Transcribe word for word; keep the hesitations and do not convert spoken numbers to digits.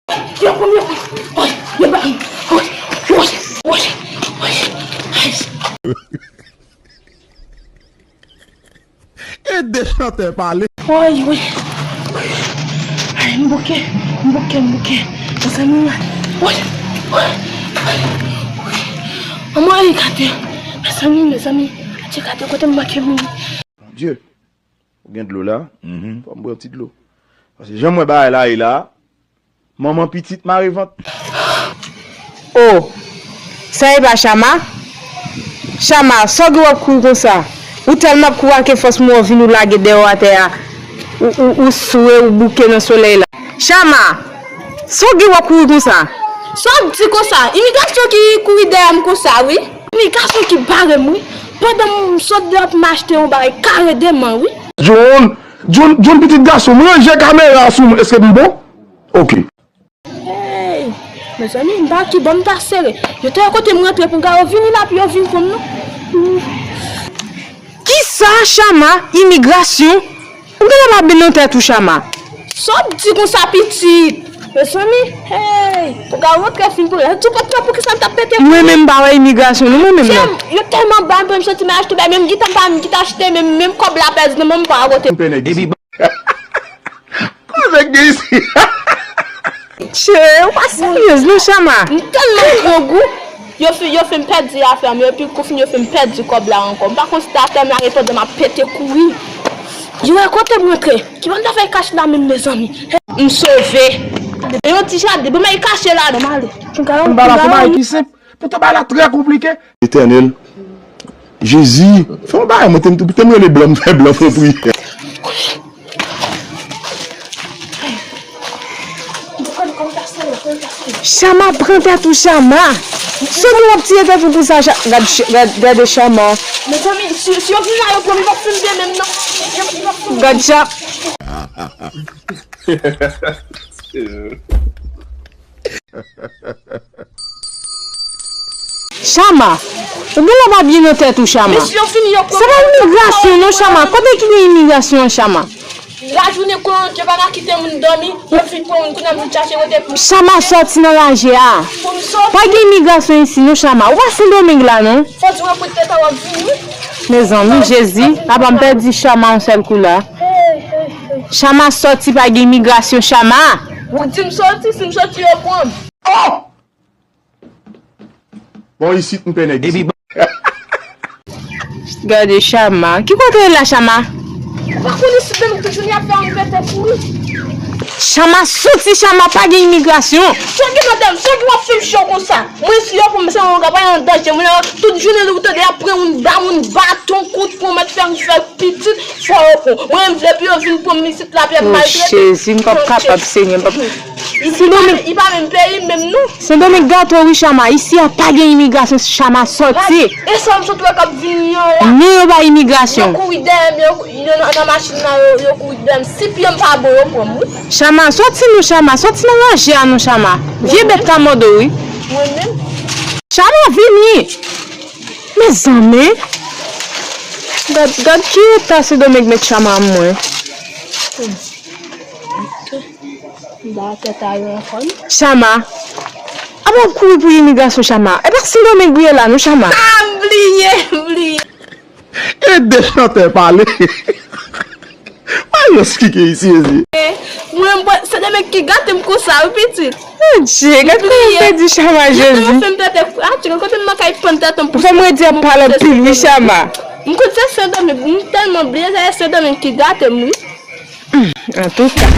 Yo pran m, yo pran m. Woy, yo ba m. Woy, woy, woy, woy. Ay. Ede chantè pale. Woy, woy. Ay, m bouke, m bouke, m bouke. Mezanmi, woy, woy, woy. Anmwey, gade. Mezanmi, mezanmi. Adye, gade kote m manke mouri. Bondye, ou gen dlo la? Mhm. Fò m pran ti dlo. Paske jan m wè bagay la ye la, manman pitit mare vant. O, sa e pa Chama? Chama, sa w gen w ap kouri konsa? Ou tèlman ap kouri ak fòs mwen w vin ou lage dèyè w atè a. Ou, ou, ou swe, ou bouke nan solèy la. Chama, sa w gen w ap kouri konsa? Sa w ap di konsa? Imigrasyon ki kouri dèyè m konsa, wi. Imigrasyon ki bare m, wi. Pandan m sot deyò pou m achte yon bagay kare de man, wi. John, John, John pitit gason m, ranje kamera a sou mwen, èske m bon? Ok. Hey, mezanmi, m pa ki bò m ta sere. Yo te wè kote m rantre pou gade yo vini la pou yo vin pran m non. Kisa, Chama, imigrasyon? Ou genlè pa byen nan tèt ou, Chama. Sa w ap di konsa, pitit? Mezanmi, hey, pou gade rantre fin pou la. Di kontre pou kisa m t ap pete. Mwen menm m pa wè imigrasyon non, mwen menm non. Yo tèlman ba m, m santi m achte bay, menm gita m pa menm gita achte, menm, menm kòb la pèdi nan men m pa kote. M pè nèg isi. Koze k gen isi? Che, ou pa seryez non, Chama. M tèlman grangou. Yo fè, yo fè m pèdi afè m yo, epi kou fini yo fè m pèdi kòb la ankò. M pa konn si ta fè m lage pandan m ap pete kouri. Yo wè kote m rantre. Ki bò m ta fè kach la menm, mezanmi? M sove. Yon ti jaden, bon, men kache ladan, m ale. M pa la, se bagay ki senp. Poutan bagay la trè konplike. Etènèl, Jezi, fè yon bagay, mwen te, te m rele blan, m fè blan fè priyè. Chama, pran tèt ou, Chama. Sou nou w ap tiye tèt ou pou sa, Cha-, gad, gad, gade Chama. Mezanmi, si, si yo vin la, yo pran m, yo p ap fin byen menm non. Yo, yo p ap fin. Gad Cha-, Chama, ou genlè pa byen nan tèt ou, Chama. Mesye yo fini, yo pran. Se pa imigrasyon non, Chama. Kote ki gen imigrasyon an, Chama? Lajounen konnen yo pa ka kite moun dòmi, yo fin pran moun, kounye a m vin chache kote pou. Chama, sòti nan raje a. Pou m sòti. Pa gen imigrasyon isi non, Chama. Ou pa Sendomeng la non. Fò di w pran tèt a w ap vini. Mezanmi, Jezi, apa m pèdi Chama yon sèl kou la. Hey, hey, hey. Chama, sòti, pa gen imigrasyon, Chama. Ou di m sòti, si m sòti, yo pran m. Oh! Bon, isit m pè nèg isit. Gade Chama. Ki kote l la, Chama? Ou pa konn isit menm, tout jounen ap fè yon pete kouri. Chama, soti, Chama, pa gen imigrasyon. Sa w gen nan tèt, sa w gen w ap fè m cho konsa? Mwen, si yo pran m, se yon gaba an danje. Mwen, tout jounen, ou tande, y ap pran moun, ba moun baton, kout pwen, mèt fè m fè pitit, fò yo pran. Mwen, m vle pou yo vin pran m isit la, pou y ap maltrete m. Oh, Jezi, m p ap kapab, Senyè, m p ap. Sendomeng. Li pa menm peyi m menm non. Sendomeng gato wi, Chama. Isi a pa gen imigrasyon, Chama, sòti. E sa m sot wè k ap vini an la. Non, yo pa imigrasyon. Yo kouri dèyè m, yo, yo nan, nan machin nan, yo, yo kouri dèyè m. Si pye m pa bon, yo pran m wi. Chama, sòti non, Chama. Sòti nan raje a non, Chama. Vye bèt ka mòde w wi. Mwen menm. Chama, vini. Mezanmi. Gad, gad ki eta Sendomeng met Chama mwen. Ba tèt a yo ankò non. Chama. Apa w ap kouri pou imigrasyon, Chama? E pa Sendomeng ou ye la non, Chama. Ah, m bliye, m bliye. Ede chantè pale. Maryans ki gen isi, Jezi. Mwen, mwen, Sendomeng ki gate m konsa, wi, pitit. Adje, gad kòman m pèdi Chama, Jezi. Yo fè m tèt, adje, kote m nan kay pann tèt m. Ou fè m redi ap pale anpil, wi, Chama. M konn se Sendomeng, m tèlman bliye, se Sendomeng ki gate m, wi. Antouka.